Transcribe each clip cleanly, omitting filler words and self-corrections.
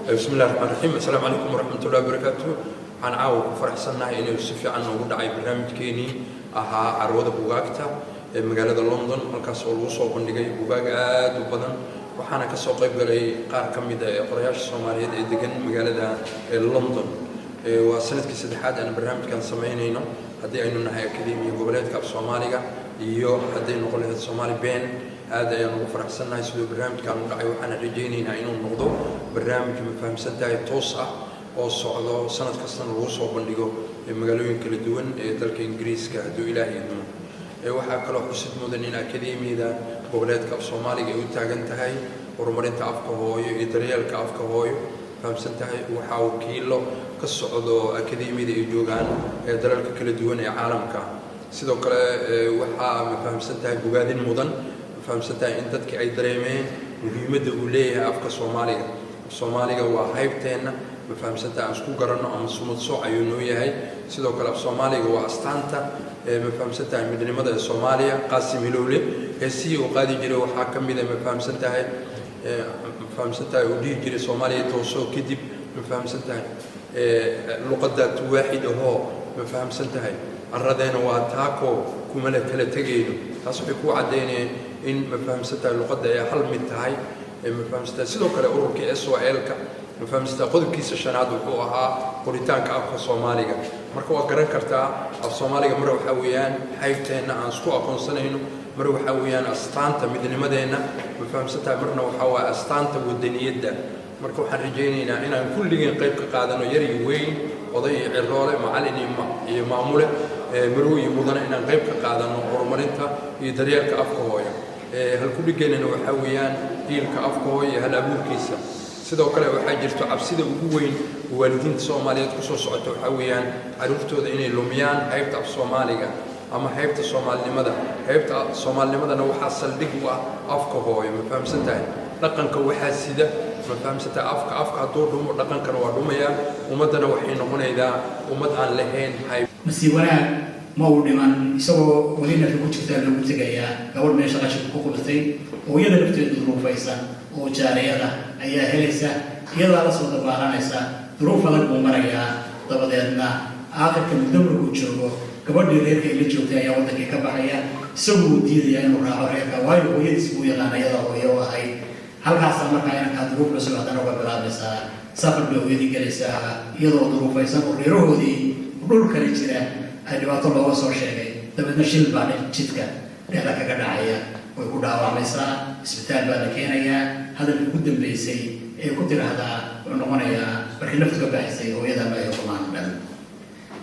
Bismi Illahi Raxmaan Raxiim. Assalaamu calaykum waraxmatullahi wabarakaatu. Waxaan caawa ku faraxsannahay inuu si fiican noogu dhacay barnaamijkeenii ahaa carwada bugaagta ee magaalada London, halkaas oo lagu soo bandhigay bugaag aad u badan. Waxaana ka soo qayb galay qaar ka mid ah ee qorayaasha Soomaaliyeed ee degan magaalada London. Waa sanadkii saddexaad aan barnaamijkan samaynayno, haddii aynu nahay Akademiya Goboleedka Af Soomaaliga iyo hadday noqon lahayd Soomaali PEN. Aad ayaan ugu faraxsannahay siduu barnaamijkan u dhacay. Waxaana rajaynaynaa inuu noqdo barnaamij, ma fahamsan tahay, toos ah oo socdo, sanad kastana lagu soo bandhigo magaalooyin kala duwan ee dalka Ingiriiska, hadduu Ilaahay idmo. Waxaa kaloo xusid mudan in Akademiyada Goboleedka Af Soomaaliga ay u taagan tahay horumarinta afka hooyo iyo daryeelka afka hooyo, fahamsan tahay. Waxaa wakiilo ka socdo akademiyada ay joogaan ee dalalka kala duwan ee caalamka. Sidoo kale waxaa, ma fahamsan tahay, bogaadin mudan, ma fahamsan tahay, in dadki ay dareemeen muhiimadda uu leeyahay afka Soomaaliga. Af Soomaaliga waa haybteenna, ma fahamsan tahay, aan isku garanno ama sumad sooc ayuu noo yahay. Sidoo kale af Soomaaliga waa astaanta, ma fahamsan tahay, midnimada ee Soomaaliya. Qaasim Hilowle heesihii uu qaadi jiray waxaa ka mid a, ma fahamsan tahay, ma fahamsan tahay, uu dhihi jiray "Soomaaliya toosoo". Kadib, ma fahamsan tahay, luqadaad waaxid ahoo, ma fahamsan tahay, carradeena waa taako kumala kala tegayno. Taas waxay kuu caddaynayeen in, ma fahamsan tahay, luqadda ay hal mid tahay, ma fahamsan tahay. Sidoo kale ururkii SOL-ka, ma fahamsan tahay, qodobkiisa shanaad wuxuu ahaa qoritaanka afka Soomaaliga. Marka waa garan kartaa, af Soomaaliga mar waxaa weeyaan haybteenna aan isku aqoonsanayno, mar waxaa weeyaan astaanta midnimadeenna, ma fahamsan tahay, marna waxaa waaye astaanta wadaniyadda. Marka waxaan rajaynaynaa inaan kulligeen qayb ka qaadano, yar iyo weyn, oday iyo ciroole, macallin iyo maamule, marwo iyo mudane, inaan qayb ka qaadano horumarinta iyo daryeelka afka hooyo. Halkudhigeennana waxaa weeyaan hiilka afka hooyo iyo hal abuurkiisa. Sidoo kale waxaa jirto cabsida ugu weyn oo waalidiinta Soomaaliyeed kusoo socota, waxaa weeyaan carruurtooda inay lumiyaan haybta af Soomaaliga ama haybta Soomaalinimada. Haybta Soomaalinimadana waxaa saldhig u ah afka hooyo, ma fahamsan tahay. Dhaqanka waxaa sida, ma fahamsan tahay, afka. Afka hadduu dhumo, dhaqankana waa dhumayaa, ummaddana waxay noqonaydaa ummad aan lahayn hayb. Nasiib wanaag ma uu dhiman. Isagoo weli nafi ku jirtaa loogu tegayaa. Gabadh meesha qashinka ku qubatay oo iyada lafteedu duruufaysan oo jaariyada ayaa helaysa, iyadaa la soo dabaalanaysa. Duruuf adag buu marayaa. Dabadeedna aakhirka muddo markuu joogo, gabadhii reerka ay la joogtay ayaa waddankii ka baxaya. Isagu uu diidayaa inuu raaco reerka, waayo hooyadiis buu yaqaan, iyada hooyo u ahayd. Halkaasaa markaa inankaa duruuf cusub haddana uga bilaabaysaa. Safar bay hooyadii gelaysaa, iyadoo duruufaysan oo reerahoodii dhul kale jira ay dhibaato looga soo sheegay. Dabeedna shil baa jidka dhexda kaga dhacaya, way ku dhaawacmaysaa, isbitaal baa la keenayaa. Hadalkii ugu dambeysay ee ku tiraahdaa wuxuu noqonayaa, markii naftu ka baxaysay, "Hooyada ma ay xumaan dhan",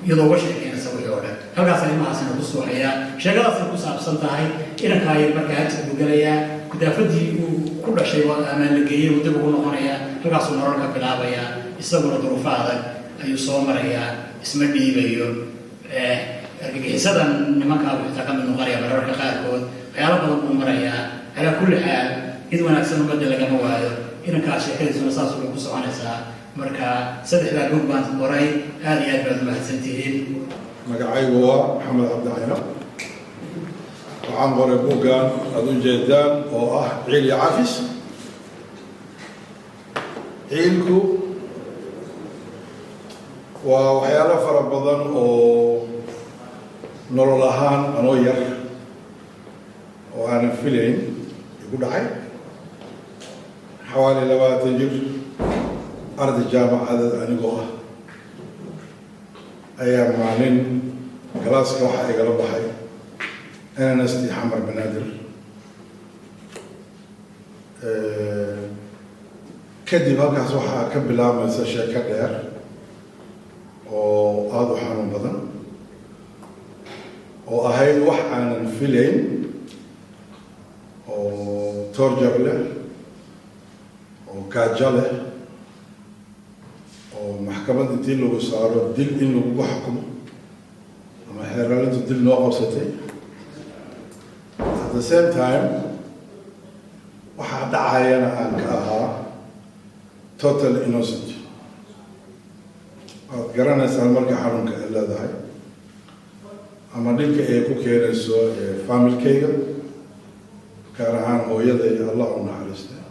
iyadoo uga sheekeynaysa wixii oo dhan. Halkaas ilmahaasina ku suuxayaa. Sheekadaasay ku saabsan tahay. Inankaa yar markaa hajir buu gelayaa, kudaafadii uu ku dhashay waa amaan la geeyey, uu dib ugu noqonayaa. Halkaasuu nolol ka bilaabayaa. Isaguna duruufo adag ayuu soo marayaa, isma dhiibayo. Argagixisadan nimankaa buu xitaa ka mid noqonaya mararka qaarkood. Waxyaalo badan buu marayaa. Calaa kulli xaal, cid wanaagsan ummadda lagama waayo. Inankaa sheekadiisuna saas bay ku soconaysaa. Marka saddexdaa buug baan qoray. Aada iyo aad baad umahadsantihiin. Magacaygu waa Maxamed Cabdi Cayno. Waxaan qoray buuggan aada u jeedaan oo ah Ciil iyo Cafis. Ciilku waa waxyaalo fara badan oo nolol ahaan anoo yar oo aanan filayn igu dhacay, xawaali 20 jir, arday jaamacadeed anigoo ah, ayaa maalin galaaska waxaa igala baxay NNST Xamar Banaadir. Kadib halkaas waxaa ka bilaabmaysa sheeko dheer oo aada u xanuun badan, oo ahayd wax aanan filayn oo torture leh oo gaajo leh oo maxkamad intii lagu saaro dil in lagugu xukumo ama xeeraalintu dil noo qabsatay. At the same time, waxaa dhacayana aan ka ahaa total innocent. Waad garanaysaan marka xanuunka ay leedahay ama dhibka ay ku keenayso familkayga, gaar ahaan hooyaday, Allah u naxariistay,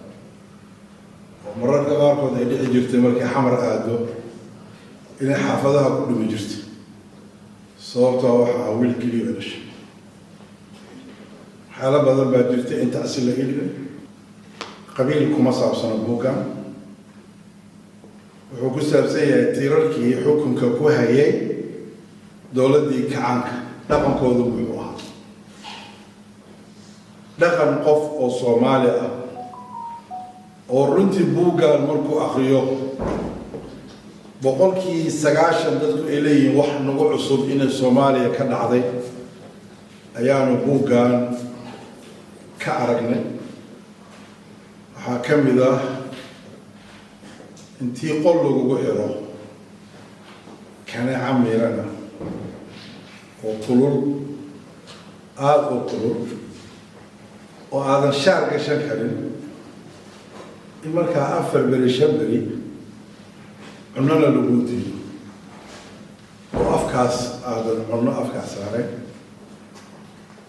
oo mararka Qaarkood ay dhici jirtay markay Xamar aado inay xaafadaha ku dhumi jirtay, sababtoo waxaa wiil keliya oo dhashay. Waxyaalo badan baa jirtay in tacsi la dhigay. Qabiil kuma saabsano buuggan, wuxuu ku saabsan yahay tiirarkii xukunka ku hayay dowladdii kacaanka. Dhaqankoodu muxuu ahaa? Dhaqan qof oo Soomaali ah oo runtii buuggan markuu akriyo 90% dadku ay leeyihiin wax nagu cusub inay Soomaaliya ka dhacday ayaanu buuggan ka aragnay. Waxaa ka mid ah intii qol lagugu xiro kaneeca miirana oo kulul, aada u kulul, oo aadan shaar gashan karin, in markaa 4 beri, 5 beri cunona laguu diido oo afkaas aadan cunno afkaas saarayn.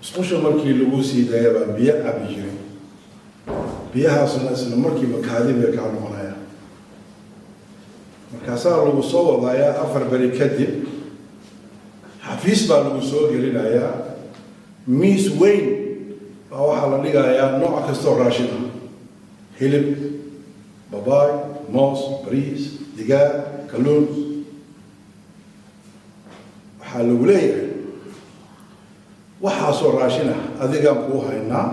Musqusha markii lagu sii daaya baa biyo cabi jiray, biyahaasuna isla markiiba kaadi bay kaa noqonayaan. Markaasaa lagu soo wadaayaa 4 beri kadib, xafiis baa lagu soo gelinayaa, miis weyn baa waxaa la dhigayaa nooc kastoo raashin ah: hilib, babaay, moos, bariis, digaag, kalluun. Waxaa lagu leeyahay, waxaasoo raashin ah adigaan kuu haynaa,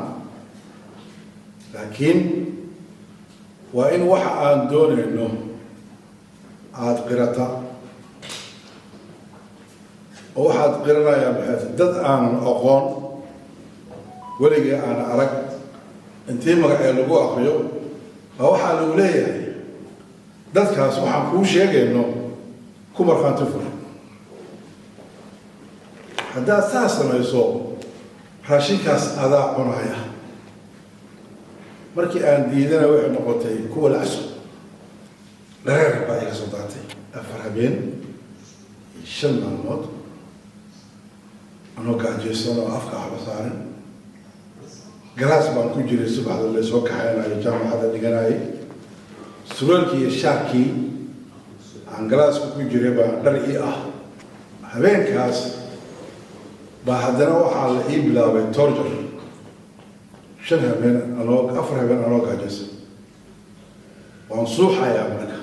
laakiin waa in waxa aan doonayno aada qirata. Oo waxaad qiranayaa maxay? Dad aanan aqoon, weligii aan arag, intii magacee lagu akriyo baa waxaa lagu leeyahay, dadkaas waxaan kuu sheegayno ku markhaanti fur. Haddaad saas samayso, raashinkaas adaa cunaya. Markii aan diidana, waxay noqotay kuwa lacso dhareer baa iga soo daatay. 4 habeen iyo 5 maalmood anoo gaajaysan oo afka waxba saarin, galaas baan ku jiray. Subaxda laysoo kaxaynayo, jaamacadda dhiganayay, surweelkii iyo shaarkii aan galaaska ku jiray baa dhar ii ah. Habeenkaas baa haddana waxaa la ii bilaabay torture. 5 habeen anoo, 4 habeen anoo gaajaysan, waan suuxayaa. Marka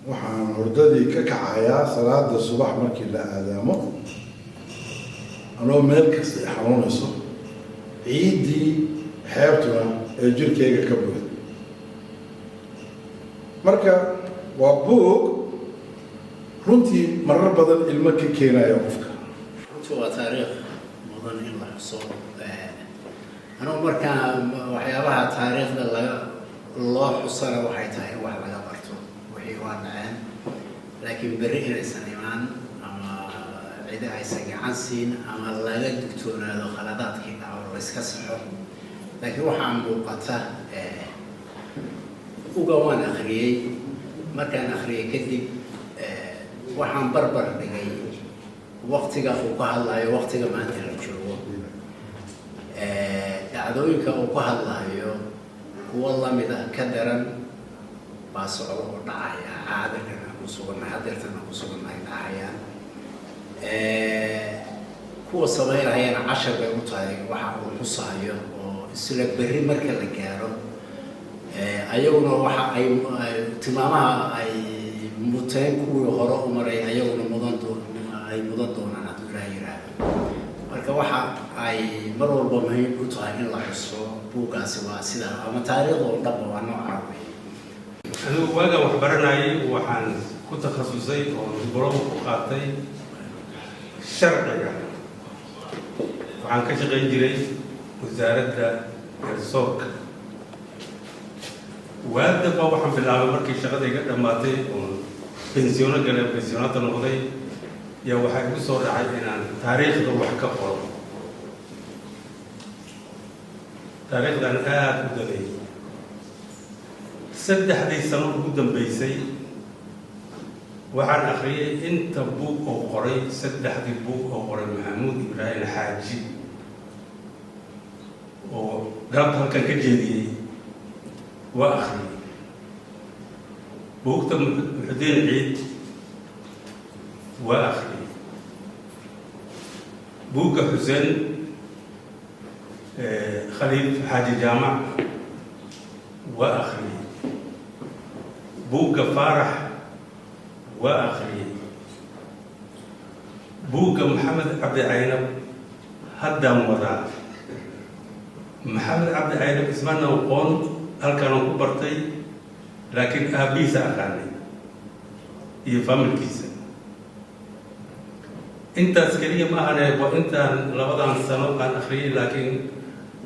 waxaan hurdadii ka kacayaa salaada subax markii la aadaamo, anoo meel kasta i xanuunayso, ciiddii xeebtuna ee jirkayga ka buuxda. Marka waa buug runtii marar badan ilmo ka keenaya qofka. Runtii waa taariikh mudan in la xuso. Anugu markaa waxyaabaha taariikhda laga loo xusana waxay tahay in wax laga barto. Wixii waa dhaceen, laakiin berri inaysan imaan ama cidi aysan gacan siin ama laga digtoonaado khaladaadkii dhaco, layska saxo. Laakiin waxaa muuqata, uga waan akhriyey. Markaan akhriyey kadib, waxaan barbar dhigay waktiga uu ka hadlayo, waktiga maanta la joogo. Dhacdooyinka uu ka hadlayo kuwo lamid ah, ka daran baa socda oo dhacaya xaadirkan aan ku sugannahay, hadeertan aan ku sugannahay dhacayaan. Kuwa sameynayana cashar bay u tahay waxa uu xusayo, oo isla berri marka la gaaro ayaguna waxa ay tilmaamaha ay muteen kuwii hore u maray, ayaguna mudan doo ay mudan doonaan hadduu Ilaah yiraahdo. Marka waxa ay mar walba muhiim u tahay in la xuso buuggaasi waa sidaa, ama taariikhda oo dhanba waa noocaa wey. Anigu waagaan wax baranayay waxaan ku takhasusay oo dibloma ku qaatay sharciga. Waxaan ka shaqayn jiray Wasaaradda Garsoorka. Waadaba waxaan bilaabay markii shaqada iga dhammaatay oon bensiyono galay, bensiyonaata noqday, yaa waxaa igu soo dhacay inaan taariikhda wax ka qoro. Taariikhdan aada u daneeyey. 3dii sano ugu dambeysay waxaan akhriyay inta buug oo qoray, saddexdii buug oo qoray Maxamuud Ibraahim Xaaji oo galabta halkan ka jeediyey. Waa akhriyey buugta Muxudiin Ciid, waa akhriyey buugga Xuseen Khaliif Xaaji Jaamac, waa akhriyey buugga Faarax, waa akhriyey buugga Maxamed Cabdi Caynab. Haddaan wadaa Maxamed Cabdi Caynab, ismaana aqoon, halkaanaan ku bartay, laakiin aabbihiisa aqaanay iyo faamilkiisa. Intaas keliya ma ahane, waa intaan labadan sano aan akhriyey. Laakiin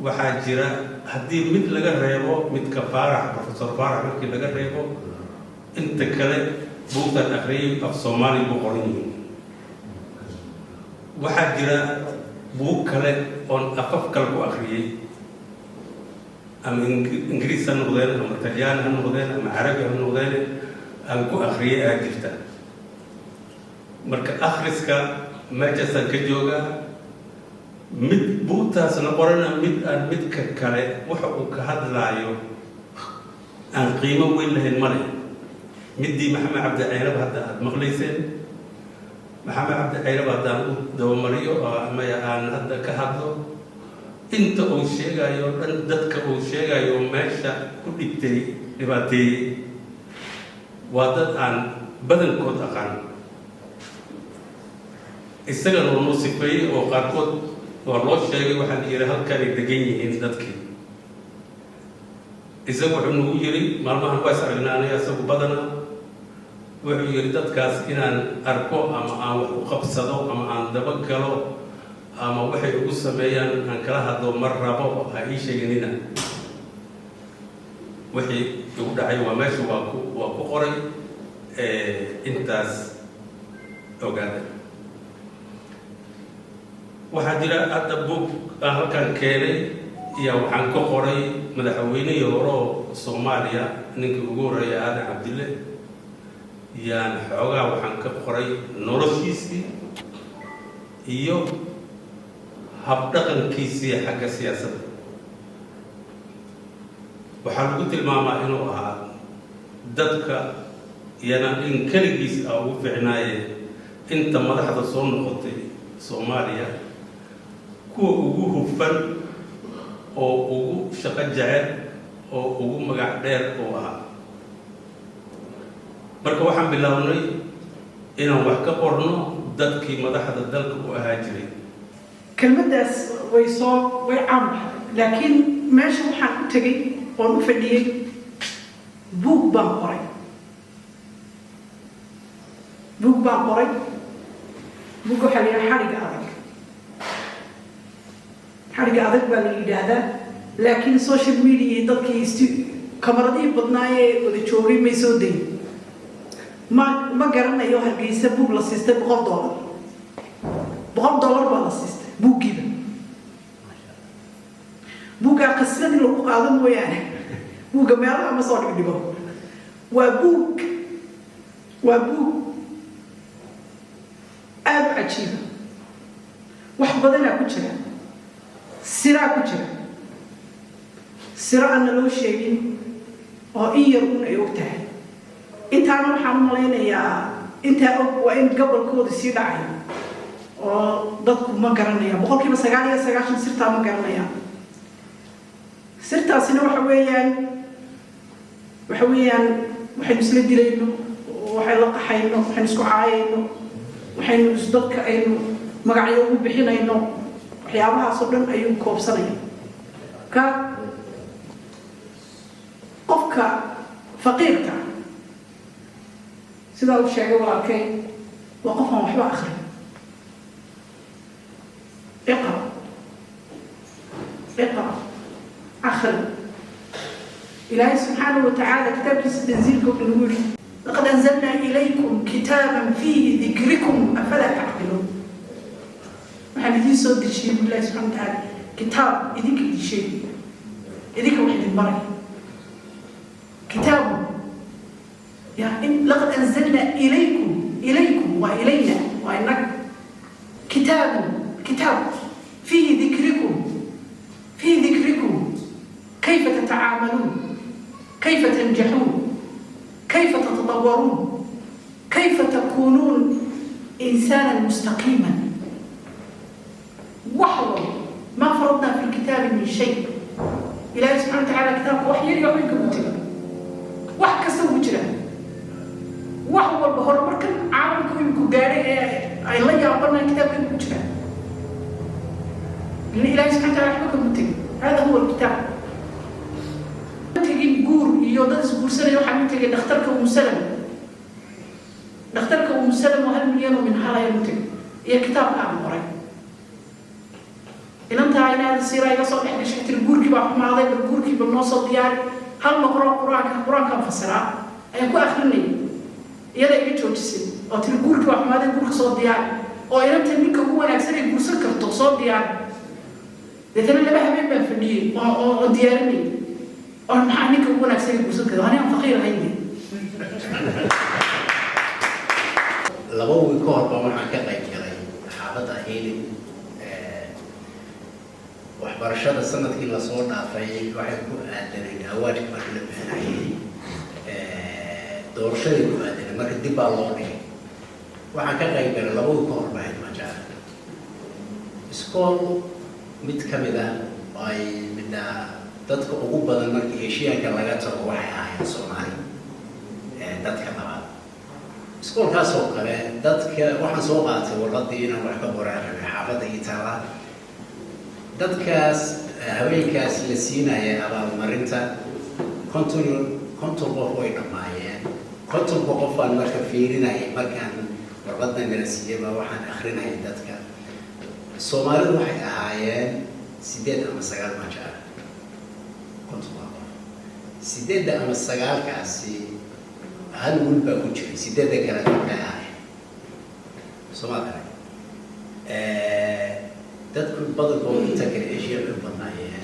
waxaa jira, haddii mid laga reebo, midka Faarax, Professor Faarax markii laga reebo, inta kale buugtaan akhriyey af Soomaali buu qoran yihiin. Waxaa jira buug kale oon afaf kale ku akhriyey, ama Ingiriis ha noqdeen, ama Talyaani ha noqdeen, ama Carabi ha noqdeen, aan ku akhriyey aa jirta. Marka akhriska meeshaasaan ka joogaa. Mid buugtaasna qorana, mid aan midka kale waxa uu ka hadlaayo aan qiimo weyn lahayn male. Middii Maxamed Cabdi Caynab hadda aada maqlayseen, Maxamed Cabdi Caynab haddaan u dabamariyo ama aan hadda ka hadlo, inta uu sheegayo dhan, dadka uu sheegayo meesha ku dhibtay, dhibaateeyey, waa dad aan badankood aqaan. Isagana waa noo sifeeyey oo qaarkood waa loo sheegay. Waxaa la yidhi halkanay degan yihiin dadkii. Isagu wuxuu nagu yidhi, maalmahan waa is aragnaa aniga isagu badana, wuxuu yidhi dadkaas inaan arko ama aan wax u qabsado ama aan dabagalo ama waxay ugu sameeyaan aan kala hadlo mar rabo, ha ii sheeganina. Wixii igu dhacay waa meesha waa ku qoray. Intaas ogaada. Waxaa jira hadda buug aan halkan keenay iyo waxaan ka qoray madaxweynihii hore oo Soomaaliya, ninkii ugu horreeya, Aadan Cabdille, yaan xoogaa waxaan ka qoray noloshiisii iyo habdhaqankiisii xagga siyaasadda. Waxaa lagu tilmaamaa inuu ahaa dadka iyana in keligiis ah ugu fiicnaaye inta madaxda soo noqotay Soomaaliya, kuwa ugu hufan oo ugu shaqo jecel oo ugu magac dheer uu ahaa. Marka waxaan bilownay inaan wax ka qorno dadkii madaxda dalka u ahaa jiray. Kelmaddaas way soo way caan baxday, laakiin meesha waxaan u tegey oon u fadhiyey buug baan qoray, buug baan qoray. Buug waxaa la yidhaha Xadhigga Adag. Xadhigga Adag baa la yidhaahdaa, laakiin social media dadkii kamaradihii badnaayee wada joogay may soo dayin. Ma garanayo Hargeysa buug la siistay $100, $100 baa la siistay buuggiiba. Buuggaa qasnadii lagu qaado mooyaane, buugga meelaha ma soo dhigdhigo. Waa buug aada u cajiiba. Wax badanaa ku jira, siraa ku jira, siro aan naloo sheegin oo in yar uun ay og tahay. Intaana waxaan u malaynayaa intaa og waa in gobolkooda sii dhacayo oo dadku ma garanayaan. 99% sirtaa ma garanayaan. Sirtaasina waxa weeyaan waxaynu isla dilayno, waxaynu la qaxayno, waxaynu isku caayayno, waxaynu dadka aynu magacyo ugu bixinayno, waxyaabahaas oo dhan ayuu koobsanaya. Ka qofka faqiirka, sidaa uu sheegay walaalkay, waa qof aan waxba akrin. Iqra, iqra, akhri. Ilaahay subxaanahu watacaala kitaabkiisa tanziilka wuxuu nagu yidhi: "لقد أنزلنا إليكم كتابا فيه ذكركم أفلا تعقلون." Waxaan idiin soo dejiyey bu Ilahi subxana watacaala kitaab idinka idin sheegay, idinka wax idin baray. Kitaabu ya in لقد أنزلنا إليكم، إليكم وإلينا وإنك، كتاب، كتاب فيه ذكركم، فيه ذكركم، كيف تتعاملون. كيف تتطورون، كيف تكونون إنسانا مستقيما. وحوى ما فرضنا في الكتاب من شيء. Ilaahay subxana watacaala kitaabka wax yar iyo waxweyn kama tegin, wax kasta ugu jira, wax walba horumarkan caalamka iminku gaadhay ee ay la yaabanaan kitaabka ku jira. Ilaahay subxana wataala waxba kama tegin. هذا هو الكتاب. Tegin guur iyo dad isguursanaya. Waxaan u tegay dhakhtarka Umu Salama. Dhakhtarka Umu Salama oo 1 milyan oo min hal ayaan u tegay iyo kitaabka aan qoray. Inantaa inaada siiraa iga soo dhex gashay, tiri: "Guurkii baa xumaaday, bal guurkii bal noo soo diyaari." Hal noqro Qur-aanka, Qur-aankaan fasiraa ayaan ku akrinayay. Iyada iga joojisay oo tiri: "Guurkii baa xumaaday, guurka soo diyaari, oo inanta ninka ugu wanaagsan ay guursan karto soo diyaari." Deetana 2 habeen baan fadhiyey oo diyaarinayay oo maxaa ninka ugu wanaagsan ay guursan karto, anigaan faqiir ahayn dee. 2 wiil ka hor baa waxaan ka qayb galay xaafadda Ealing. Waxbarashada sanadkii lasoo dhaafay waxay ku aadanayd award-ka marka la bixinayay, doorashadii ku aadanayd, marka dib baa loo dhigay. Waxaan ka qayb galay 2 wiil ka hor bahayd majaala iskool mid ka mid ah oo ay midna dadka ugu badan marka Asian-ka laga tago waxay ahaayeen Soomaali, dadka labaad iskoolkaas oo kale. Dadka waxaan soo qaatay warqadii inaan wax ka qoraan rabay xaafadda itaala. Dadkaas haweenkaas la siinaya abaalmarinta 50 qof way dhammaayeen. 50-ka qof aan marka fiirinayay, markaan warqadan nala siiyey baa waxaan akrinayay dadka Soomaalidu waxay ahaayeen sideed ama sagaal majaal. 50-ka qof, sideedda ama sagaalkaasi hal wiil baa ku jiray, sideedda kale gabdhay ahaayeen. Soo kale dadku badankooda inta kale Asia bay u badnaayeen,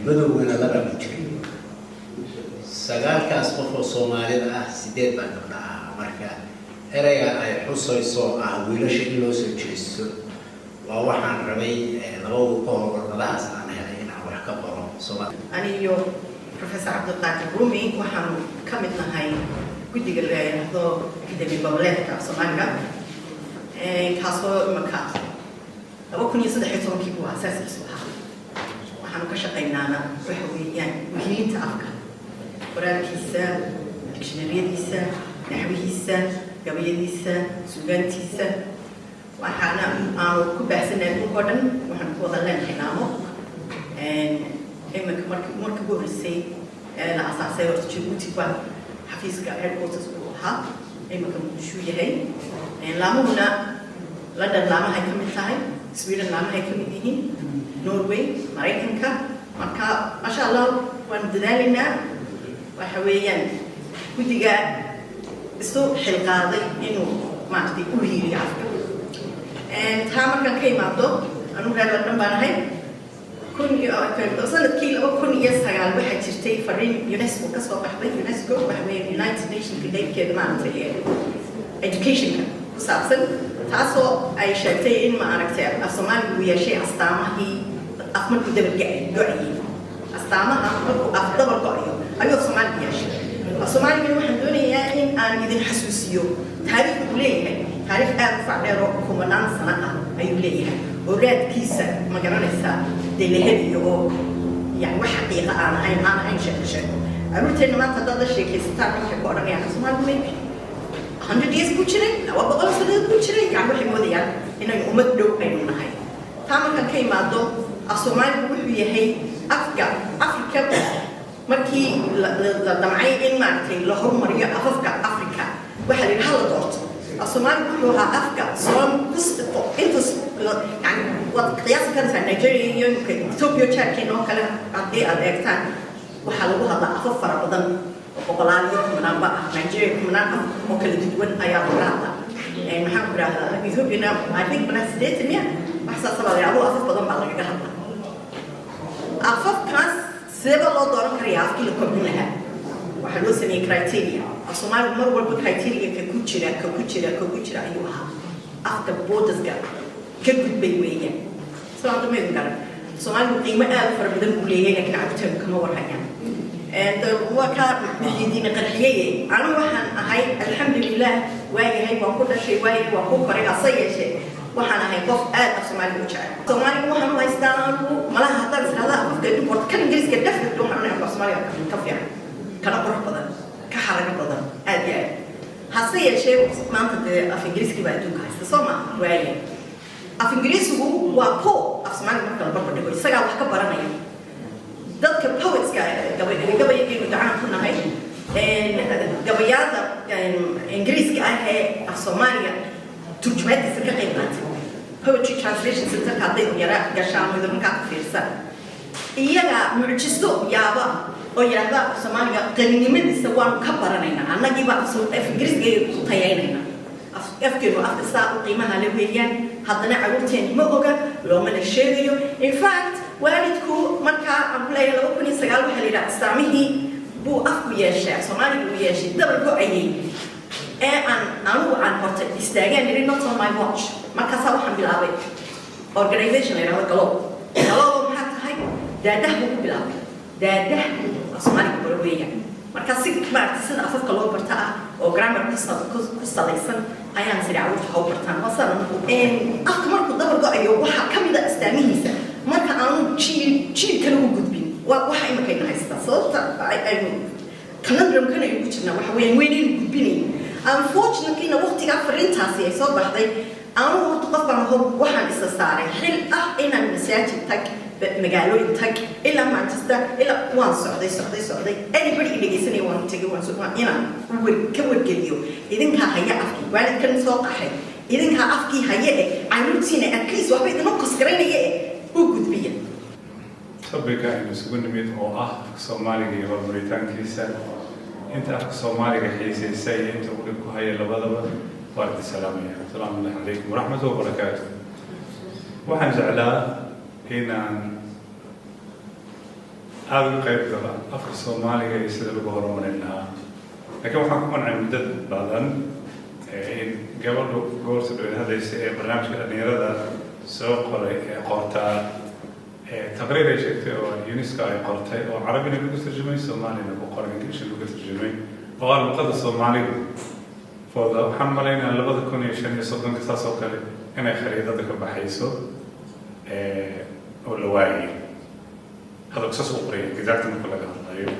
madowgana labaa ku jiray. Sagaalkaas qof oo Soomaalida ah, sideed baa gabdha ah. Marka ereyga ay xusayso ah wiilasha in loo soo jeesto waa waxaan rabay 2 wiil ka hor warqadahaas aan helay inaan wax ka qoro Soomaali. Aniyo Professor Cabdiqaadir Rumi waxaanu ka mid nahay guddiga la yidhaahdo Akademi Goboleedka Soomaaliga, kaasoo imaka 2013-kii buu aasaaskiisu ahaa. Waxaanu ka shaqaynaana waxa weeyaan wahiilinta afka, qoraalkiisa, dictionary-yadiisa, naxwihiisa, gabayadiisa, suugaantiisa. Waxaana aanu ku baahsanahay dhulka oo dhan. Waxaanu ku wada leenahay laamo. Iminka markii ugu horreysay ee la asaasay horta Jabuuti baa xafiiska headquarters uu ahaa, iminka Muqdishuu yahay. Laamuhuna London laamahay ka mid tahay, Sweden laamahay ka mid yihiin, Norway, Maraykanka. Marka maasha Allah waanu dadaalaynaa. Waxa weeyaan guddiga isu xilqaaday inuu maaragtay u hiiliyo afka. Taa markaan ka imaado, anugu reer London baan ahay. Kun iyo sanadkii 2009 waxaa jirtay fariin UNESCO ka soo baxday. UNESCO waxa weeye United Nations-ka qeybkeeda maaragtay education-ka ku saabsan, taasoo ay sheegtay in maaragtay af Soomaaligu uu yeeshay astaamahii af markuu dabar go-ayay. Astaamaha markuu af dabar go-ayo ayuu af Soomaaligu yeeshay. Af Soomaaligana waxaan doonayaa in aan idin xasuusiyo taariikh uu leeyahay. Taariikh aad u facdheer oo kumanaan sano ah ayuu leeyahay oo raadkiisa ma garanaysaa dee la heliyo, oo yani wax xaqiiqa aan ahayn sheeko sheeko. Carruurteenna maanta haddaad la sheekaysataan waxay ku odhanayaan Soomaaligu maybe 100 years buu jiray, 200 sanadood buu jiray. Yani waxay moodayaan inaynu ummad dhow aynu nahay. Taa markaan ka imaado, af Soomaaligu wuxuu yahay afka Afrika. Markii la damcay in maaragtay la horumariyo afafka Afrika, waxaa la yidhi hala doorto. Af Soomaaligu wuxuu ahaa afka soon intas yani waad qiyaasi karaysaa Nigeria iyo Ethiopia jaarkeena oo kale haddii aad eegtaan, waxaa lagu hadlaa afaf fara badan oo boqolaal iyo kumanaanba ah. Nigeria kumanaan af oo kala duwan ayaa laga hadlaa. Maxaan ku idhahdaa, Ethiopiana I think manaa 80 miya, wax saas baa la aduu afaf badan baa lagaga hadlaa. Afafkaas sidee loo dooran karayaa afkii la kobcin lahaa? Waxaa loo sameeyey criteria. Af Soomaaligu mar walba criteria ka ku jira ka ku jira ka ku jira ayuu ahaa. Afka borders-ka ka gudbay weeyaan. Soo hadda maydun garan, Soomaaligu qiimo aad u fara badan buu leeyahay, laakiin carruurteenu kama warhayaan. Waa kaa Muxiidiin qarxiyey. Anigu waxaan ahay, alxamdulilah, waayahay, waan ku dhashay, waayahay, waan ku koray. Hase yeeshee waxaan ahay qof aad af Soomaaliga u jecel. Soomaaliga waxaan u haystaa anigu malaha haddaan israada afafka adduunka, horta kan Ingiriiska definitely waxaan u af Soomaaliga ka fiican, kana qurux badan, ka xarago badan, aad iyo aad. Hase yeeshee maanta dee af Ingiriiskii baa adduunka haysta, soo ma? Waaye, af Ingiriisigu waa po af Soomaaliga marka la barbar dhigo, isagaa wax ka baranaya. Dadka poetska, gabayagaynu gacaan ku nahay, gabayaada Ingiriiska ah ee af Soomaaliga turjumaadiisa ka qayb qaatay, Poetry Translation Centerka hadday yara gashaan oo markaa ku fiirsan, iyaga mucjiso yaaba oo yidhaahda af Soomaaliga qaninimadiisa waanu ka baranaynaa, annagiiba af Ingiriiska ku tayaynaynaa. Afkeenu afka saa u qiimaha le weeyaan, haddana caruurteeni ma oga, loomana sheegayo. In fact, waalidku markaa aan ku leeyahay 2009 waxaa la yidhaha astaamihii buu afku yeeshay, af Soomaaliga uu yeeshay dabal go-ayay ee aan anigu aan horta istaagaan niri, "Not on my watch." Markaasaa waxaan bilaabay organization la yidhahdo Galow. Galow maxaa tahay? Daadaha buu ku bilaabay, daadaha af Soomaaliga baro weeyaan. Marka si maaragtay sida afafka loo barta ah oo grammar ku salaysan ayaan siri carruurta ha u bartaan. Waa afka markuu dabar go-ayo waxaa ka mid a astaamihiisa marka aanu jiil jiil kale u gudbin. Waa waxa imakayna haystaa, sababta aynu conundrumkan aynu ku jirnaa waxa weeyaan weynaynu gudbinayn. Unfortunatelyna waqtigaa fariintaasi ay soo baxday, anugu horta qof baan aho, waxaan isa saaray xil ah inaan masaajid tag, magaalooyin tag, ilaa Manchester, ilaa waan socday, socday, socday. Anybody i dhegaysanaya waan tegay, waan waan inaan ka wargeliyo. Idinkaa haya afkii, waalidkan soo qaxay, idinkaa afkii haya eh, caruurtiina at least waxba idinoo kosgaraynaya eh, u gudbiya. Topica aynu isugu nimid oo ah afka Soomaaliga iyo horumaritaankiisa, inta afka Soomaaliga xiisaysa iyo inta uu dhib ku haya labadaba waan idin salaamaya. Asalaamu allahi calaykum waraxmatullahi wabarakaatu. Waxaan jeclaa inaan aada uga qayb galo afka Soomaaliga iyo sida lagu horumarin lahaa, laakiin waxaan ku qancay muddo badan in gabadhu goorta dhaweyd hadlaysa ee barnaamijka dhalinyarada soo qoray ee qortaa taqriir ay sheegtay oo UNESCO ay qortay oo Carabina lagu tarjumay, Soomaalina ku qoray, Englishna lagu tarjumay, oo ah luqada Soomaaligu for the, waxaan malaynayaa, 2035-ka saas oo kale inay khariidada ka baxayso oo la waayay. Hadalku saas u qoraya exact marka laga hadlayo.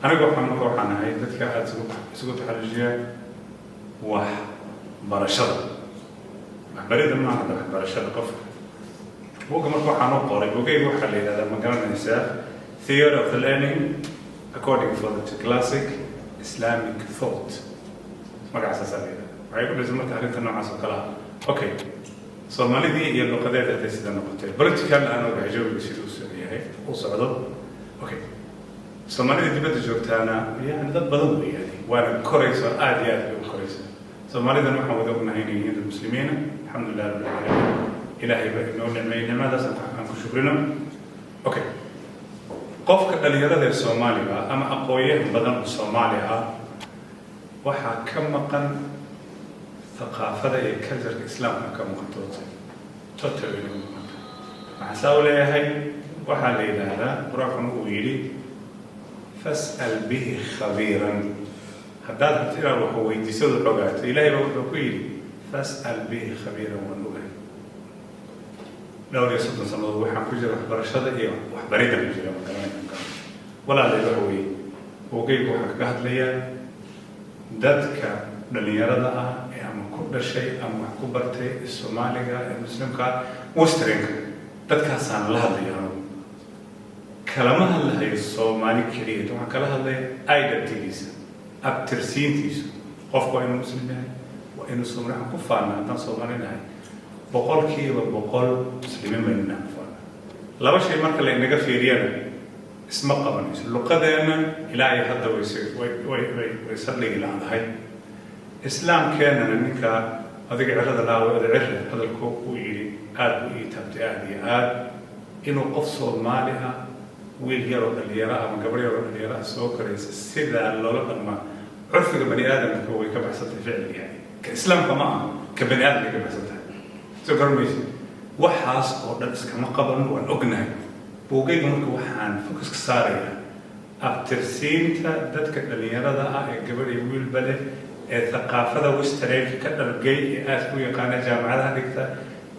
Aniga waxaan marka waxaan ahay dadka aada isugu taxallujiya wax barashada, waxbarida maaha hadda, waxbarashada qofka. Buugga marka waxaan u qoray, buugayga waxaa la yidhahdaa, ma garanaysaa, Theory of the Learning According for the Classic Islamic Thought, magacaasaa la yidhahdaa. Waxay ku dhisay marka arrinta noocaas oo kale ah. Okay, Soomaalidii iyo luqadeeda hadday sida noqotay, political aan ogahay jawiga sida uu socdo yahay u socdo. Okay, Soomaalida dibadda joogtaana yani dad badan weeyaani, waana korayso, aada iyo aad bay u koraysa. Soomaalidan waxaan wada ognahay inay yihiin dad muslimiina, alxamdulilah rabbil caalamiin, Ilaahay baa inoo nicmeeyey, nicmadaas aan ku shukrino. Okay, qofka dhalinyarada ee Soomaaliga ama aqoon-yahan badan oo Soomaali ah waxaa ka maqan thaqaafada iyo cultureka Islaamka ka maqan, totally ka maqan. Waxaan saa u leeyahay, waxaa la yidhaahdaa, Qur-aankuna uu yidhi, "Fas'al bihi khabiiran." Haddaad rabto inaad wax weydiisado, xogaato, Ilaahay baa wuxuu ku yidhi, "Fas'al bihi khabiiran." Waan ogahay, dhowr iyo 30 sannadood waxaan ku jira waxbarashada iyo waxbaridda ku jira, ma garanay. Walaalay, waxa weeye, buugaygu waxaan kaga hadlayaa dadka dhalinyarada ah ee ama ku dhashay ama wax ku bartay Soomaaliga ee Muslimka westernka. Dadkaasaan la hadlaya. Anugu kalama hadlahayo Soomaali keliya, waxaan kala hadlaya identitygiisa, abtirsiintiisu. Qofku waa inuu Muslim yahay, waa inuu Soomaali. Waxaan ku faanaa haddaan Soomaali nahay, 100% Muslimiin baynu nahay, ku faanaa. Laba shay marka la inaga fiiriyana isma qabanayso. Luqadeenna ilaa iyo hadda way way way way saldhigi laadahay. Islaamkeennana ninka adiga cirada laawa oda cira hadalku uu yidhi aada buu ii taabtay, aada iyo aad. Inuu qof Soomaali ah, wiil yaroo dhalinyaro ama gabar yaroo dhalinyaro ah soo koraysa, sidaa loola dhaqmaa curfiga bani aadamka way ka baxsantahay ficil yani. Ka Islaamka ma aha, ka bani aadamka ka baxsan tahay, soo garan maysa. Waxaas oo dhan iskama qaban, waan ognahay. Buugayga marka waxaan focuska saarayaa Abtirsiinta dadka dhalinyarada ah ee gabadh iyo wiilba leh ee thaqaafada westernka ka dhargay ee aad ku yaqaana, jaamacadaha dhigta,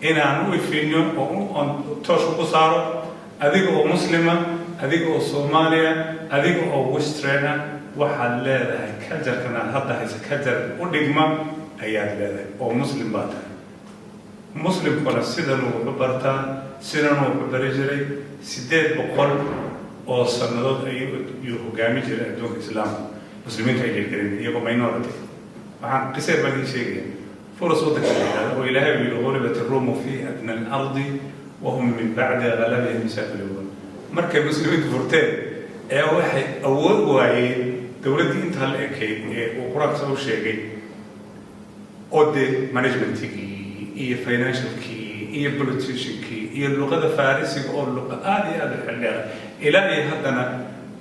inaan u ifino oo oon toosh ugu saaro: adiga oo Muslima, adiga oo Soomaaliya, adiga oo westerna, waxaad leedahay culturekan aad hadda haysa, culture u dhigma ayaad leedahay oo Muslim baa tahay. Muslimkuna sidanuu wuxu bartaa, sidanuu wuxu bari jiray. 800 oo sannadood ayuu hogaami jiray adduunka Islaamka. Muslimiinta ay leelgelin iyagoo minority. Waxaan qisee baan idiin sheegaya. Furus waddanka la yidhahdo oo Ilaahay uu yidhi: غلبت الروم في أدنى الأرض وهم من بعد غلبهم سيغلبون. Markay Muslimiintu furteen ee waxay awood waayeen dowladdii intaa la ekayd ee uu Qur-aanka soo sheegay, oo dee managementigii iyo financialkii iyo politiciankii iyo luqada Farisiga oo luqa aada iyo aada u xeldheer, ilaa iyo haddana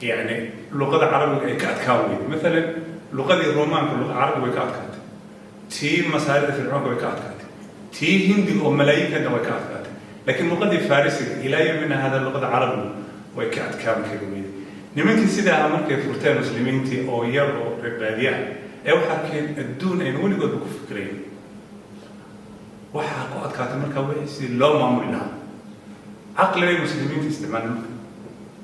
yani luqada Carabiga ay ka adkaan weyday. Maalan luqadii Romaanka luqa Carabiga way ka adkaatay, tii Masaarida Fircoonka way ka adkaatay, tii Hindiga oo malaayiinkana way ka adkaatay, laakiin luqadii Farisiga ilaa yomina hada luqada Carabigu way ka adkaan kari weyday. Nimankii sidaa ah markay furteen Muslimiintii oo yar oo reer baadiye ah ee waxaa keen adduun ayna weligoodba ku fikirayn, waxaa ku adkaatay markaa wixii sidii loo maamuli lahaa. Caqligay Muslimiinta isticmaaleen. Marka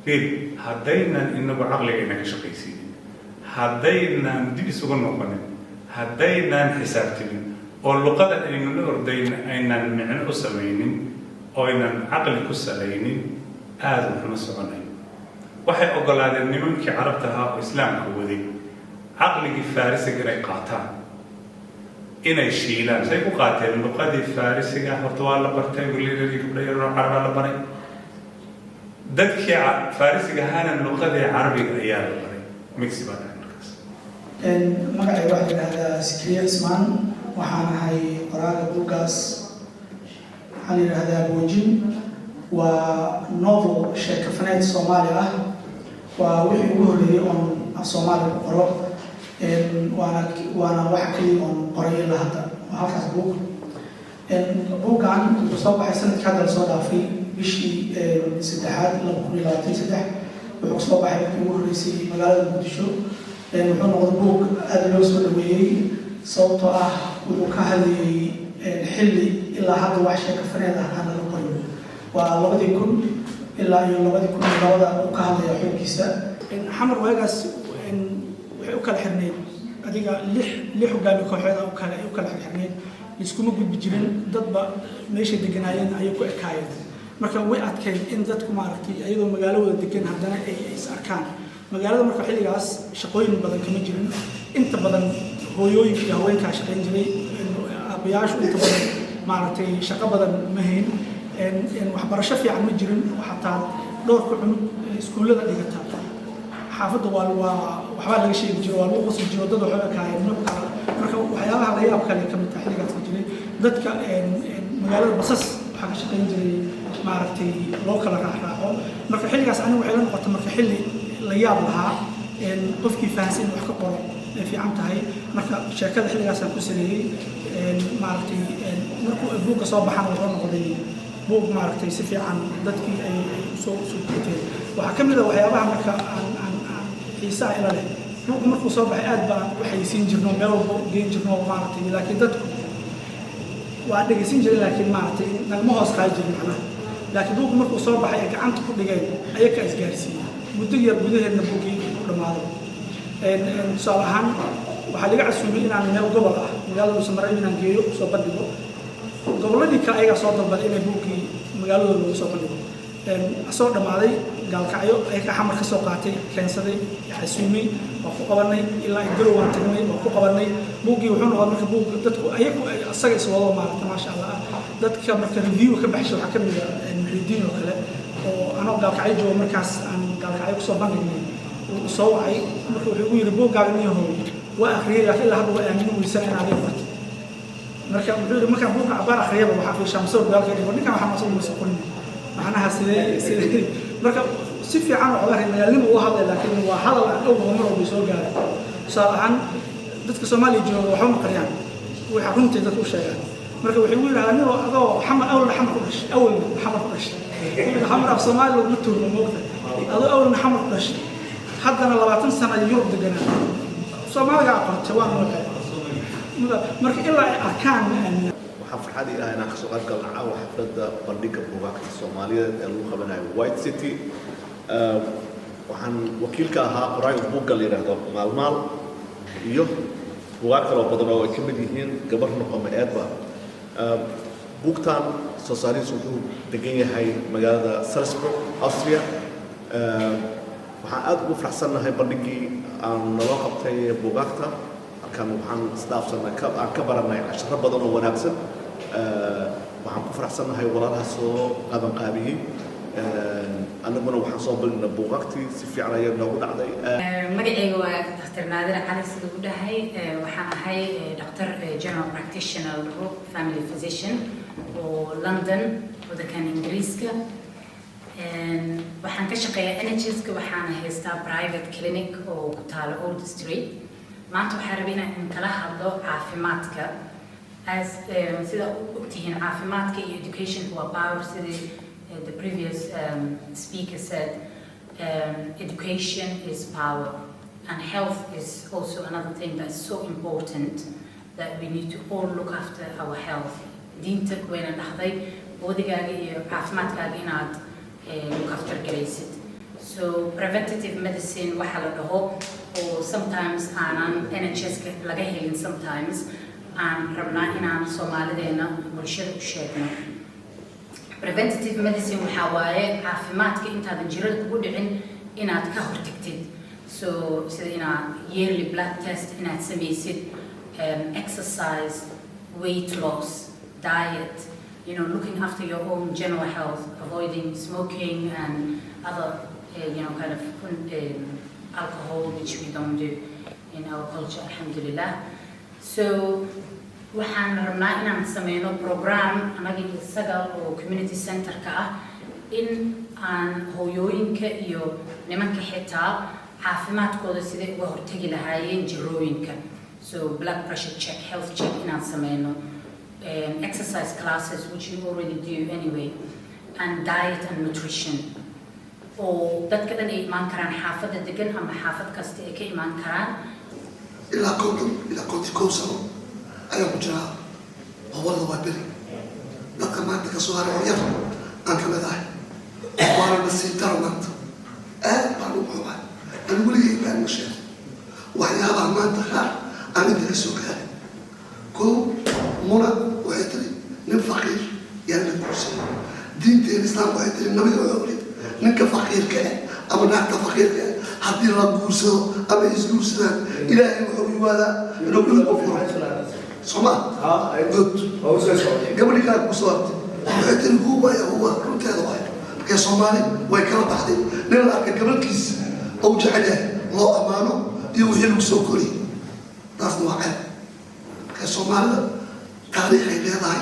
fiir, haddaynan inagu caqligayna ka shaqaysiinin, haddaynan dib isugu noqonin, haddaynan xisaabtimin oo luqada aynu la ordayn aynan micno u samaynin oo aynan caqli ku salaynin, aada wuxuma soconayo. Waxay ogolaadeen nimankii Carabta ahaa oo Islaamka waday caqligii Farisiga inay qaataan, inay shiilaan. Say ku qaateen luqadii Farisiga? Horta waa la bartay, wiilal iyo gabdho yaroo Carabaa la baray. Dadkii Farisiga ahaana luqadii Carabiga ayaa la baray. Mixi baa dhahay markaas. Magacayga waxaa la yidhahdaa Sikriye Cismaan. Waxaan ahay qoraaga buuggaas. Waxaa la yidhahdaa Boojin. Waa novel, sheekafaneed Soomaali ah. Waa wixii ugu horreeyey oon af Soomaali ku qoro, waana waxa keliya oon qoray ilaa hadda, waa halkaas buug. Buuggan wuxuu soo baxay sanadkii hadda lasoo dhaafay, bishii saddexaad, 2023. Wuxuu soo baxay markii ugu horreysay magaalada Muqdisho. Wuxuu noqday buug aada loo soo dhaweeyey, sababtoo ah wuxuu ka hadlayay xilli ilaa hadda wax sheekafaneed ah aan laga qorin. Waa 2000 ilaa iyo 2002 uu ka hadlaya xooggiisa. Xamar waagaas waxay u kala xirnayd adiga lix hogaami kooxeed u kala xirnayd. Liskuma gudbi jirin, dadba meeshay deganaayeen ayay ku ekaayeen. Marka way adkayd in dadku, maaragtay, iyadoo magaalo wada degan haddana ay is arkaan magaalada. Marka xilligaas shaqooyin badan kama jirin. Inta badan hooyooyinka iyo haweenkaa shaqayn jiray. Aabbayaashu inta badan, maaragtay, shaqo badan ma hayn. Waxbarasho fiican ma jirin. Xataa dhowrka cunug iskuullada dhigata xaafadda waa waxbaa laga sheegi jiro, waa lagu qosli jiro, dad waxba ekaayeen nuuc kala. Marka waxyaabaha la yaab kale ka mid tahay xilligaas ka jiray dadka magaalada, basas waxaa ka shaqayn jiray, maaragtay, loo kala raacraaco. Marka xilligaas aniga waxay la noqotay marka xilli la yaab lahaa, qofkii fahansan in wax ka qoro ay fiican tahay. Marka sheekada xilligaasaan ku sameeyey, maaragtay. Markuu buugga soo baxana wuxuu noqday buug, maaragtay, si fiican dadkii ay usoo guteen. Waxaa ka mid a waxyaabaha marka aan xiisaha ila leh, buugga markuu soo baxay aad baan u xayisiin jirno, meel walba geyn jirno, maaragtay. Laakiin dadku waa dhegaysan jiray, laakiin, maaragtay, nagama hoos qaadi jirin macnaha. Laakiin buugga markuu soo baxay ay gacanta ku dhigeen ayakaa isgaarsiiyey, muddo yar gudaheedna buuggii u dhammaaday. Tusaale ahaan, waxaa laga casuumay inaan meel gobol ah, magaalada Dhuusamareeb, inaan geeyo, soo bandhigo. Gobolladii kale ayagaa soo dalbaday inay buuggii magaaladooda lagu soo bandhigo. Asoo dhammaaday Gaalkacyo ayagaa Xamar ka soo qaatay, keensaday, casuumay, waa ku qabanay. Ilaa Garow waan tagnay, waa ku qabanay. Buuggii wuxuu noqday marka buug dadku ayagu asaga iswado, maaragta, maasha Allah. Dadka marka review ka baxshay waxaa ka mid ah Muxiidiin oo kale, oo anoo Gaalkacyo joogo markaas aan Gaalkacyo kusoo bandhignay uu soo wacay. Marka wuxuu igu yidhi: "Buuggaaga niyahow waa akhriyay, laakiin ilaa hadda waa aamini weysan in adiga qortay." Marka wuxuu yidhi: "Markaan buugga cabaar akhriyaba waxaa fiishaa masawir gaalka dhigo ninkan, waxaa masawir masa qorin macnaha sidee sidee." Marka si fiican waxooga reer magaalnimo u hadlay, laakiin waa hadal aan awgoba mar walba soo gaaray. Tusaale ahaan, dadka Soomaaliya jooga waxba ma qariyaan, waxay runtii dadka u sheegaan. Marka waxay ugu yidhahdaan: "Nin adoo Xamar, awalna Xamar ku dhashay, awalna Xamar ku dhashay, Xamar af Soomaali laguma tuurmo, moogta, adoo awalna Xamar ku dhashay." Haddana 20 sano Yurub deganaa, Soomaaliga aqoonta waa noocee marka ilaa ay arkaan. Waxaan farxad ii ah inaan kasoo qayb galno caawa xafladda bandhigga buugaagta Soomaaliyeed ee lagu qabanayo White City. Waxaan wakiilka ahaa qoraaga buugga la yidhaahdo Maalmaal iyo buugaag kaloo badan oo ay ka mid yihiin Gabar Noqoma Eedba. Buugtan soo saarihiisu wuxuu degan yahay magaalada Salzburg, Austria. Waxaan aad ugu faraxsannahay bandhiggii aan naloo qabtay buugaagta. Halkan waxaan isdhaafsanay, aan ka baranay casharo badan oo wanaagsan. Waxaan ku faraxsannahay walaalaha soo qabanqaabiyey. Annaguna waxaan soo bandhignay buugaagtii, si fiican ayaa noogu dhacday. Magacayga waa Dr. Naadir Cali. Sida u dhahay, waxaan ahay dhakhtar general practitioner la dhaho, family physician oo London, wadankan Ingiriiska. Waxaan ka shaqeeyaa NHS-ka, waxaana haystaa private clinic oo ku taalo Old Street. Maanta waxaan rabay inaan kala hadlo caafimaadka. As sida ogtihiin, caafimaadka iyo educationka waa power. Sidii the previous speaker said, education is power and health is also another thing that's so important that we need to all look after our health. Diinta wayna dhahday bodigaaga iyo caafimaadkaaga inaad look after garaysid. So preventative medicine waxa la dhaho oo sometimes aanan NHS-ka laga helin, sometimes aan rabnaa inaan Soomaalideena bulshada u sheegno. Preventative medicine waxaa waaye caafimaadka intaadan jirada kugu dhicin inaad ka hortagtid. So sida inaad yearly blood test inaad samaysid, exercise, weight loss, diet, looking after your own general health, avoiding smoking and other kind of alcohol, which we don't do in our culture, alhamdulillah. So waxaan rabnaa inaan sameyno program anaga iyo Sagal oo community center-ka ah, in aan hooyooyinka iyo nimanka xitaa caafimaadkooda siday uga hortegi lahaayeen jirooyinka. So blood pressure check, health check inaan sameyno, exercise classes, which you already do anyway, and diet and nutrition oo dadka dhan ay imaan karaan, xaafadda degan ama xaafad kasta ay ka imaan karaan. Ilaa 50 ilaa 51 sano ayaan ku jiraa gobolada waa beri. Dadka maanta ka soo haray oo yar aan ka mid ahay, waana nasiib daro. Maanta aad baan ugu xumahay. Aan weligay baan ma sheego waxyaabaha maanta qaar aan inta ka soo gaaray. Kow, Muna waxay tiri nin faqiir yaan la guursaday. Diinteena Islaamka waxay tiri, nabiga wuxuu yiri, ninka faqiirka ah ama naagta faqiirka ah haddii la guursado ama isguursadaan, Ilaahay wuxuu yimaadaa inuu dhulka furo. Soma good? Gabadhii kale kuu soo hartay waxay tiri huwa ya huwa, runteeda waay. Markee Soomaali way kala baxday. Nin la arkay gabadhkiisa ou jecel yahay loo ammaano iyo wixii lagu soo koriyay, taasna waa ceeb. Markee Soomaalida taariikhay leedahay,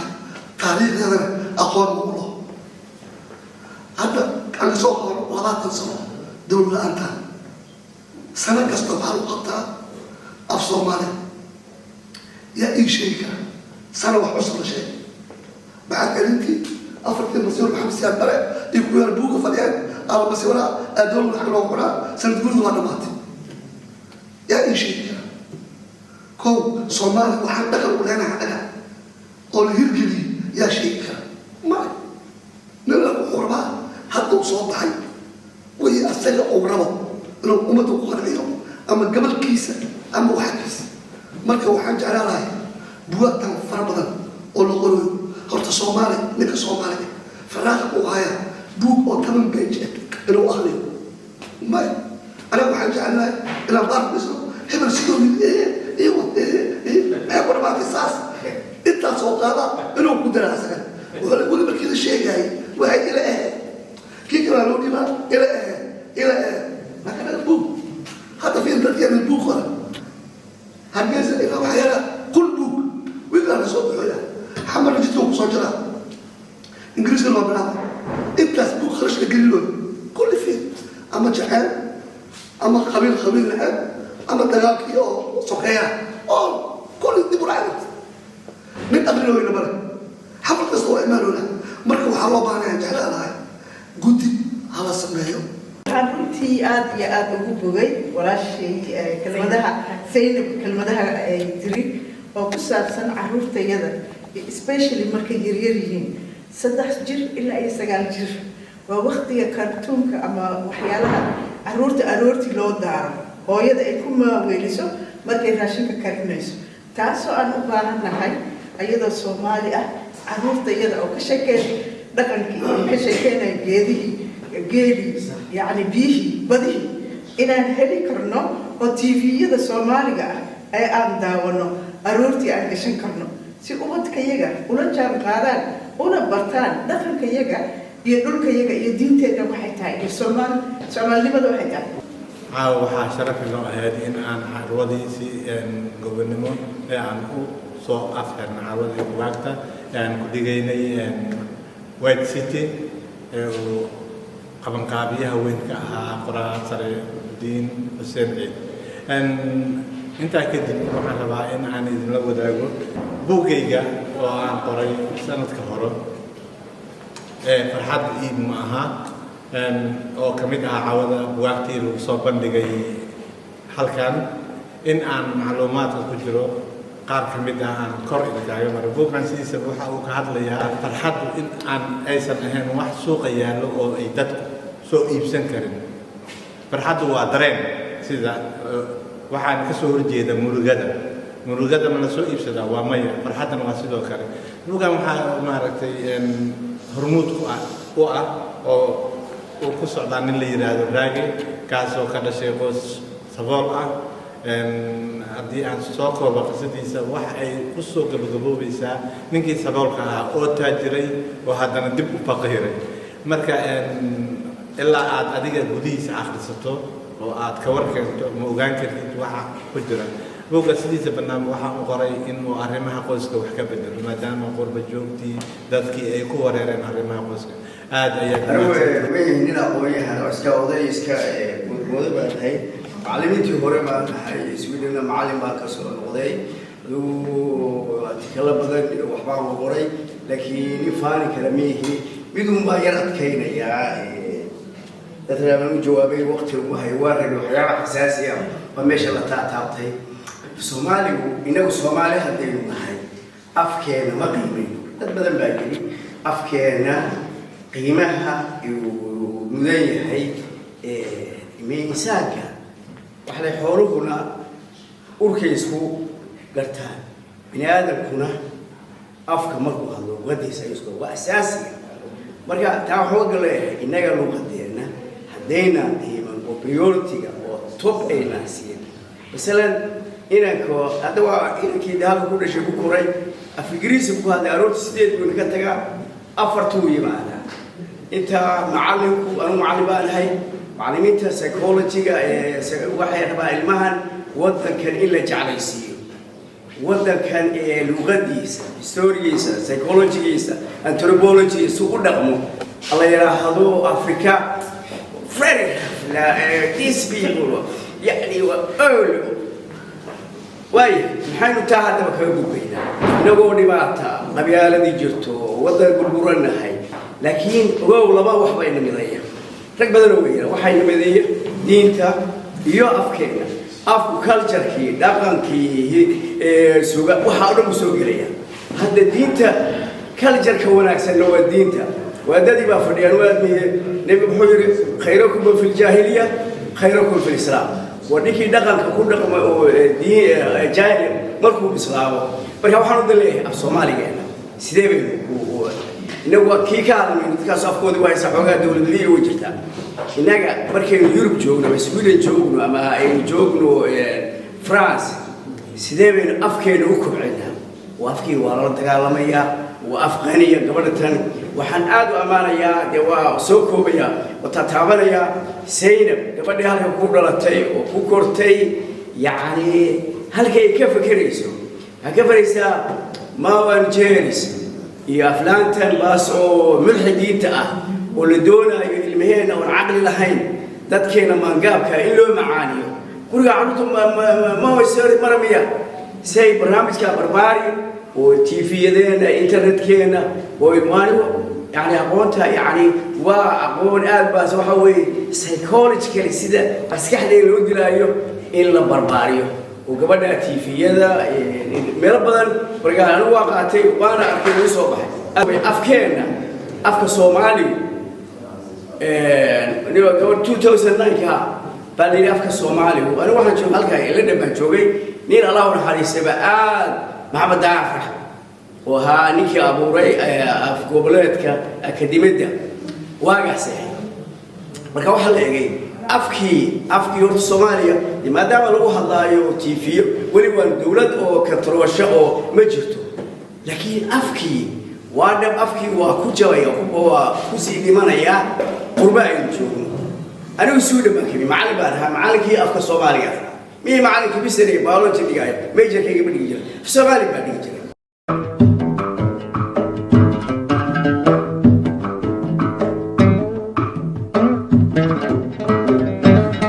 taariikhdeedana aqoon ugu laho. Hadda aan kasoo qabano 20 sano dowlad la-aanta, sano kasta waxaa lagu qabtaa af Soomaali. Yaa ii sheegi kara sana wax cusub la sheegay? Maxaad celintii afartii masiir Maxamed Siyaad Bare iyo kuyaal buuga fadhiyaan ala masiiraa dowlad lacag loogu cunaa, sanad guridu waa dhamaatay. Yaa ii sheegi kara? Kow, Soomaali waxaan dhaqan u leenahay dhaqan oo la hirgeliyey, yaa sheegi kara? Male. Nin la wuxuu rabaa hadda uu soo baxay wixii asaga uu rabo inuu ummadda ku qanciyo ama gabalkiisa ama waxkiisa. Marka waxaan jeclaan lahay buugaagtan fara badan oo la qorayo. Horta Soomaali, ninka Soomaaliga faraaqa uu haya buug oo 10 page ah inuu akriyo maya. Aniga waxaan jecelnahay inaan baar dhisno, hebel sidoo yidhi iyo maxay ku dhamaatay, saas intaas oo qaada inuu ku dara asaga weli. Markii la sheegayay waxay ila ahayd kii kalaa loo dhibaa ila ahayd ila ahayd. Laakiin anaga buug hadda fiir, dadkeena buug qora Hargeysa ilaa waxaa yaala 1000 buug, wiilkaa ka soo baxooya, Xamarna jidka ku soo jiraa, Ingiriiska loo bilaabay. Intaas buug kharash la gelin looy kulli fiir, ama jaceyl ama qabiil, qabiil nacab ama dagaalkii oo sokeeya oo kulli dib u dhacay, nin aqrinooyna male. Xaflad kasta waa imaanoola. Marka waxaa loo baahanaya, jeclaan lahay, guddi hala sameeyo. Waxaan runtii Runtii aad iyo aad ugu bogay walaashay kelmadaha Zaynab, kelmadaha ay tiri oo ku saabsan caruurtayada, especially markay yaryar yihiin, 3 jir ilaa iyo 9 jir, waa waktiga kartuunka ama waxyaalaha caruurta aroortii loo daaro, hooyada ay ku maaweeliso markay raashinka karinayso, taasoo aan u baahannahay ayadoo Soomaali ah, caruurta iyada oo ka sheekeen dhaqankii, ka sheekeynaya geedihii, geelii, yacni biyihii, badihii, inaan heli karno oo TV-yada Soomaaliga ah ee aan daawano aroortii aan gashan karno, si ubadkayaga ula jaan qaadaan una bartaan dhaqankayaga iyo dhulkayaga iyo diinteenna waxay tahay iyo Soomaalinimada waxay tahay. Caawa waxaa sharaf inoo ahayd in aan carwadii si gobonimo ee aan u soo afxirna carwadii bugaagta ee aan ku dhigaynay White City ee uu qabanqaabiyaha weyn ka ahaa qoraa sare Diin Xuseen Ciid. Intaa kadib waxaan rabaa in aan idinla wadaago buuggayga oo aan qoray sanadka hore ee "Farxad Iib Ma Aha", oo ka mid ahaa cawada bugaagtii lagu soo bandhigay halkan, in aan macluumaadka ku jiro qaar ka mid ah aan kor idinkaaga maro. Buuggan sidiisaba waxa uu ka hadlayaa farxaddu in aan aysan ahayn wax suuqa yaallo oo ay dadku soo iibsan karin. Farxaddu waa dareen, sida waxaan ka soo horjeeda murugada. Murugada ma la soo iibsadaa? Waa maya. Farxaddana waa sidoo kale. Buuggan waxaa maaragtay hormuud ku ah u ah oo uu ku socdaa nin la yidhaahdo Raage, kaasoo ka dhashay qoys sabool ah. Haddii aan soo koobo qisadiisa, waxa ay ku soo gabagaboobaysaa ninkii saboolka ahaa oo taajiray oo haddana dib u faqiiray. Marka ilaa aad adiga gudihiisa akhrisato oo aad ka war keento, ma ogaan kartid waxa ku jira buugga. Sidiisa barnaamij waxaan u qoray inuu arrimaha qoyska wax ka bedelo, maadaama qurba joogtii dadkii ay ku wareereen arrimaha qoyska. Aad ayaa Anigu ma yihin nin aqoon-yahan oo iska oday, iska moodmoodo baan tahay. Macallimiintii hore baan tahay, Sweden macallin baan ka soo noqday. Adigu artikalo badan iyo waxbaan qoray, laakiin nin faani kara ma yihi. Mid un baan yar adkaynayaa, dadka baan u jawaabay, waqti ugu hay waa rabay. Waxyaaba xasaasi ah baa meesha la taataabtay. Soomaaligu, inagu Soomaali haddaynu nahay, afkeena ma qiimayno. Dad badan baa yiri afkeena qiimaha uu mudan yahay miisaanka waxlay. Xooluhuna urkay isku gartaan, bini aadamkuna afka markuu hadlo luqadiisa ayuu isku waa asaasiga. Marka taa waxaan uga leeyahay, innaga luqadeenna haddaynaan qiiman oo priority-ga oo top aynaan siin. Masalan, inanka hadda waa inankii halka ku dhashay, ku koray, af Ingiriisi ku hadlay, aroorta 8 buuna ka tagaa, 4tuu yimaadaa. Intaa macallinku, anigu macallin baan ahay, macallimiinta psychology-ga waxay rabaa ilmahan waddankan in la jeclaysiiyo, waddankan luqadiisa, historigiisa, psychology-giisa, anthropology-giisa u dhaqmo, la yidhaahdo Africa very these people yani waa all waaya. Maxaynu taa haddaba kaga gudbaynaa inagoo dhibaata qabyaaladii jirto, waddan burburanahay? Laakiin ogow, laba wax bayna mideeya. Rag badan oo weyna waxayna mideeya diinta iyo afkeena. Afku culture-kii, dhaqankii, suga waxaa o dhan buu soo gelaya. Hadda diinta culture-ka wanaagsanna waa diinta. Waadadii baa fadhiyaan waadmiye. Nebi muxuu yidhi? "خيركم في الجاهلية خيركم في الإسلام." Waa ninkii dhaqanka ku dhaqma oo diin jaahil markuu islaamo. Marka waxaan u leeyahay, af Soomaaligeena sidee baynu inagu kii ka hadlayno? Dadkaas afkoodii waa haysa, xoogaa dowladnimada way jirtaa. Innaga markaynu Yurub joogno ama Sweden joogno ama aynu joogno France, sidee baynu afkeena u kobcinaa? Waa afkii waa lala dagaalamayaa, waa af qaniya. Gabadha tan waxaan aad u ammaanayaa, dee waa soo koobaya oo taataabanayaa, Zaynab, gabadhii halka ku dhalatay oo ku kortay, yacni halka ay ka fekerayso, waxay ka faraysaa Mawan Jeris iyo aflaantan baas oo mulxidiinta ah oo la doonaayo ilmaheenna oon caqli lahayn, dadkeena maangaabka in loo macaaniyo guriga carruurta ma maramiya say barnaamijka barbaari oo TV-yadeena, internetkeenna oo maalin Yani aqoonta, yani waa aqoon aad baas waxa weeye psychologically sida maskaxdeeda loo dilaayo in la barbaariyo oo gabadha TV-yada meelo badan. Marka anigu waa qaatay, waana arkay, wuu soo baxay afkeenna, afka Soomaaligu. Gabadh 2009-ka baa la yidhi afka Soomaaligu. Anigu waxaan joogay halkaa London baan joogay. Nin Allah u naxariistayba aad, Maxamed Daafrax, oo ahaa ninkii abuuray af goboleedka akademiyadda waagaas ahayd. Marka waxaa la egay afkii horta Soomaaliya, maadaama lagu hadlaayo TV-yo, weli waan dowlad oo kantaroosho oo ma jirto, laakiin afkii waa dhab, afkii waa ku jabaya, waa kusii dhimanaya qurba aynu joogno. Anigu Sweden baan kimi, macallin baan ahaa, macallinkii afka Soomaaliga ahaa miyay, macallinkii bisane biology dhigaayo, majorkayga ma dhigi jiray, af Soomaali baa dhigi jiray.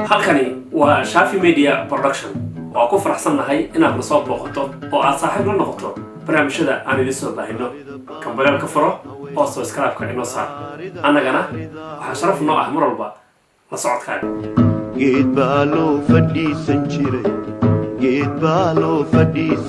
Halkani waa Shaafi Media Production. Waa ku faraxsannahay inaad na soo booqato oo aad saaxiib la noqoto barnaamijyada aan idin soo baahino. Gambaleelka furo oo subscribe-ka inoo saar. Annagana waxaa sharaf noo ah mar walba la socodkaaga. Geed baa loo fadhiisan jiray, geed baa loo fadhiisan.